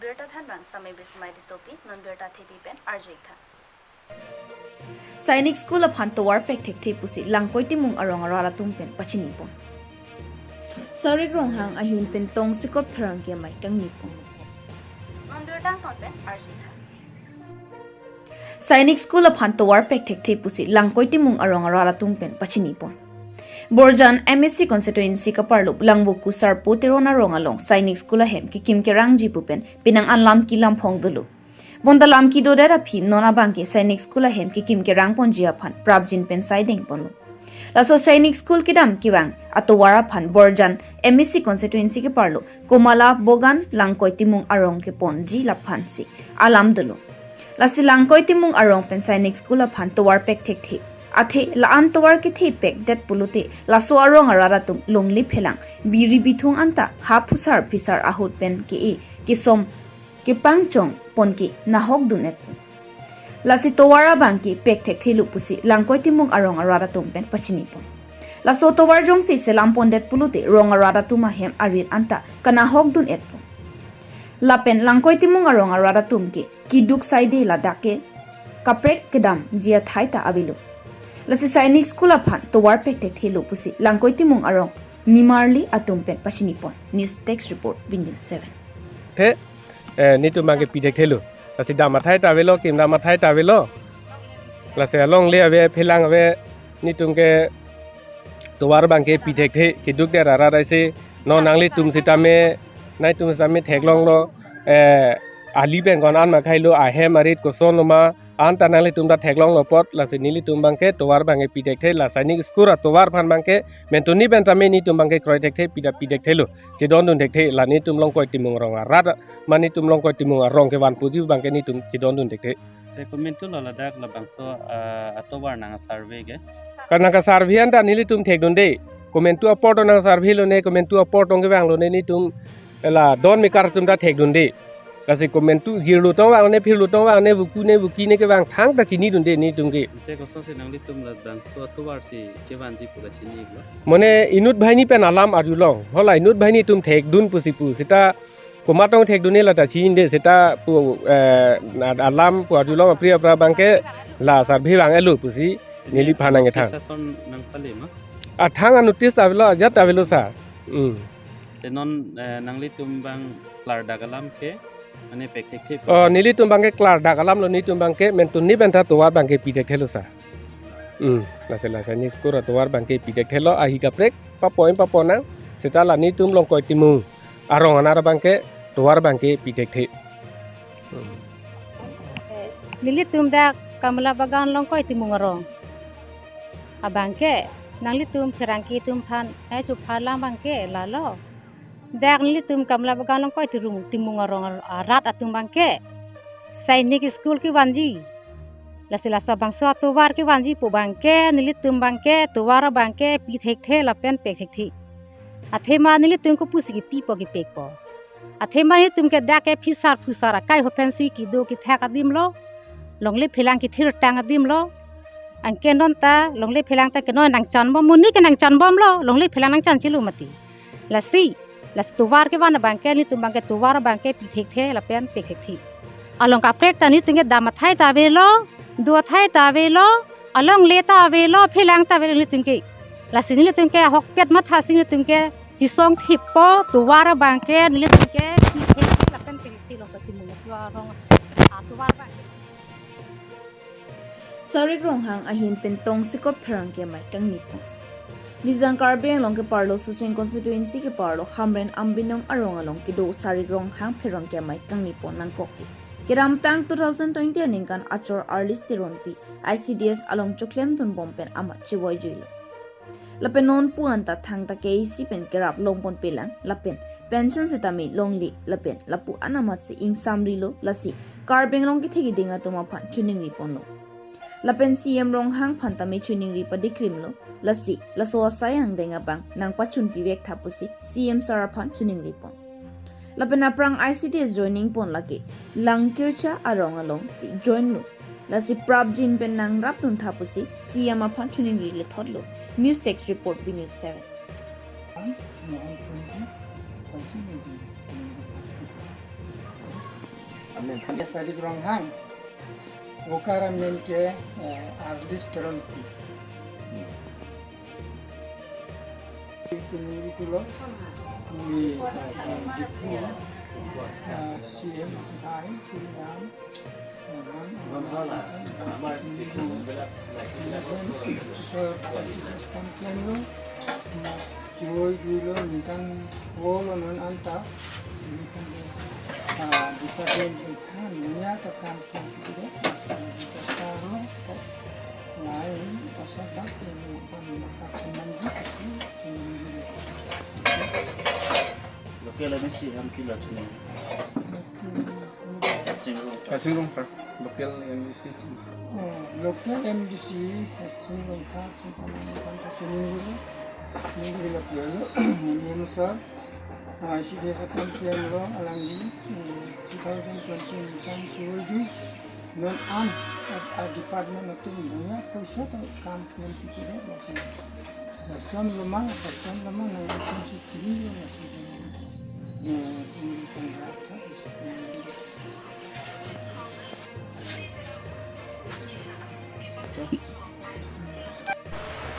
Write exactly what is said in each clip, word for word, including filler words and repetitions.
Birta thanbang Samai Bismai Tissopi, non birta thepi pen arju-ik tha. Sainik School aphan tovar pek thekthe pusi Langkoi Timung arong arat atum pen pachinipon. Sarik Ronghang ahin pen tongsekot pherangke amei kangnipon. Non birta angton pen arju-ik tha. Sainik School aphan tovar pek thekthe pusi Langkoi Timung arong arat atum pen pachinipon. Borjan M A C constituency kaparlo Langvoku Sarpo Teron arong along Sainik School ahem kekim kerangji pu pen penang an lam kelam phong dolo. Bonta lam kedodet aphi non abangke Sainik School ahem kekim kerangponji aphan prapjin pen saidengponlo. Laso Sainik School kedam kevang atovar aphan Borjan M A C constituency keparlo Komala Bogan Langkoi Timung arong keponji laphansi alam dolo. Lasi Langkoi Timung arong pen Sainik School aphan tovar pek thekthe. Athe la-an tovar kethe pekdet pulote laso arong arat atum longle phelang, biri bithung anta ha phusar phisar ahut pen ke-e kesom kepangchong pon ke nahok dun-et pon. Lasi tovar abangke pek thekthelo pusi Langkoi Timung arong arat atum pen pachinipon. Laso tovar jongsi selam pondet pulote rong arat atum ahem arit anta kanahok dun-et pon. Lapen Langkoi Timung arong arat atum ke keduk saide ladak ke kaprek kedamji athai ta avelo. Lasi Sainik School aphan tovar pek thekthelo pusi Langkoi Timung arong nimarli atum pen pachinipon. News Desk Report, B News seven. The, eh, netum abangke pi thekthelo. Lasi dam athai ta avelo, kim dam athai ta avelo. Lasi alongle ave, phelang ave, netum ke tovar abangke pi thekthe, keduk der arat aisi, non nanglitum sitame, nangtum sitame theklonglo, eh, ali pen ko-an ma khailo, ahem arit kosonlo ma, anta nanglitum ta theklonglo apot, lasi nelitum abangke tovar abangke pi thekthe, la Sainik School atovar aphan abangke, mentuni pen tame netum abangke kroi thekthe, pi ta pi thekthelo, chedondun thekthe, la netum Langkoi Timung arong arat, ma netum Langkoi Timung arong kevan puji abangke netum chedondun thekthe. Te komantulo ladak labangso, ah, atovar nang survey ke? Ka nang ka-survey anta nelitum thekdunde. Komantu apor tong nang survey lone, komantu apor tong kevang lone netum la don mekar atum ta thekdunde. Lasi komantu jirlo tong vangne, phirlo tong vangne, vuku ne, vuki ne kevang thangta chinidunde netum ke. Te kosonsi nanglitum labangso atovar si kevanji pu kachinilo? Mane inut banghini pen alam arjulong. Hala inut banghini atum thekdun pusi pu. Seta komat tong thekdunde lata chinide seta pu, eh, alam pu arjulong apri apra abangke la survey vang-etlo pusi neliphan nangkethang. Notice ason nangpale ma? Athang a-notice ta avelo, ajat ta avelo sir. Hmm. Te non, eh, nanglitum abang klardak alam ke, mane pek thekthe. Oh, nelitum abangke klardak alamlo, netum abangke mentuni pen ta tovar abangke pi thekthelo sir. Hmm, lasi la Sainik School atovar abangke pi thekthelo, ahi kaprek papoin paponang, seta la netum Langkoi Timung arong arat abangke tovar abangke pi thekthe. Hmm. Nelitum dak Kamla Bagan Langkoi Timung arong abangke, nanglitum pherangke atum aphan, eh, chuphalam abangke lalo. Dak nelitum Kamla Bagan Langkoi Timung, Timung arong arat atum abangke Sainik School kevanji. Lasi laso bangso atovar kevanji pu abangke, nelitum abangke tovar abangke pi thekthe lapen pek thekthe. Athema nelitum kopusi kepipo kepekpo? Athema nelitum ke dak ke phisar phusar akai ho pensi kedo kethak adimlo. Longle phelang kethirtang adimlo. Anke non ta longle phelang ta ke non nangchanbom, monit ke nangchanbomlo, longle phelang nangchanchelo mati. Lasi, lasi tovar kevan abangke, nelitum abangke tovar abangke pi thekthe lapen pek thekthe. Along kaprek ta nelitum ke dam athai ta avelo, do athai ta avelo, alongle ta avelo, phelang ta avelo nelitum ke. Lasi nelitum ke ahokpet mathasi nelitum ke chisong thippo, tovar abangke nelitum ke pi thekthe lapen pek thekthe Langkoi Timung arong atovar abangke. Sarik Ronghang ahin pen tongsekot pherangke amei kangnipon. Nijang Karbi Anglong keparlo Socheng constituency keparlo Hamren Ambinong arong along kedo Sarik Ronghang pherangke amei kangnipon nangkok ke. Kedamtang two thousand twenty aningkan achor Arlis Teronpi I C D S along choklemdunbom pen amat chevoijuilo. Lapen non pu anta thangta K A C pen kerap longponpelang, lapen pension sitame longle, lapen lapu an amatsi ingsamrilo, lasi Karbi Anglong kethe keding atum aphan choningriponlo. Lapen C M Ronghang aphan tame choningri padikrimlo, lasi laso asai angdeng abang nangpachunpivek tha pusi C M sir aphan choningripon. Lapen aphrang I C D S joining pon lake Langkircha arong alongsi joinlo. Lasi prapjin pen nangrapdun tha pusi C M aphan choningri lethotlo. News Desk Report, B News seven. One twenty thousand eighty. Amen. Sadi Ronghang. Vokaram amen ke, eh, Arlis Teronpi. Si kunuri kulo. Kuri, eh, eh, Diphu. Eh, C M hai, kuri ram. Sir, kam klem lo, na chiwoi jui lo, ningkan kolo non anta, ningkan, ah, department ithan, niya ta kam klem kiti de, ta lo, ko, lai, ta sa ta, ko, ko, ko, ko, ko, ko, ko, Local M A C ham kilo chini. Singrung. Singrung, sir. Local M D C. Oh, local M D C, Singrung, sir. Singrung, sir. Singrung, sir. Ah, isi dia satu M P M lo, alangli, eh, two thousand twenty ningkan chiwoi jui. Non an, a, a department atum punya poisa ta kam klem kiti de, lasi. Lason loma, lason loma, nang lason si chini lo, lasi. Eh, ini kan rata, lasi.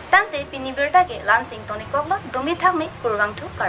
Tangte pini birta ke la-ansi ingtonikoklo, dumi thakmi, kurvangthu kardom.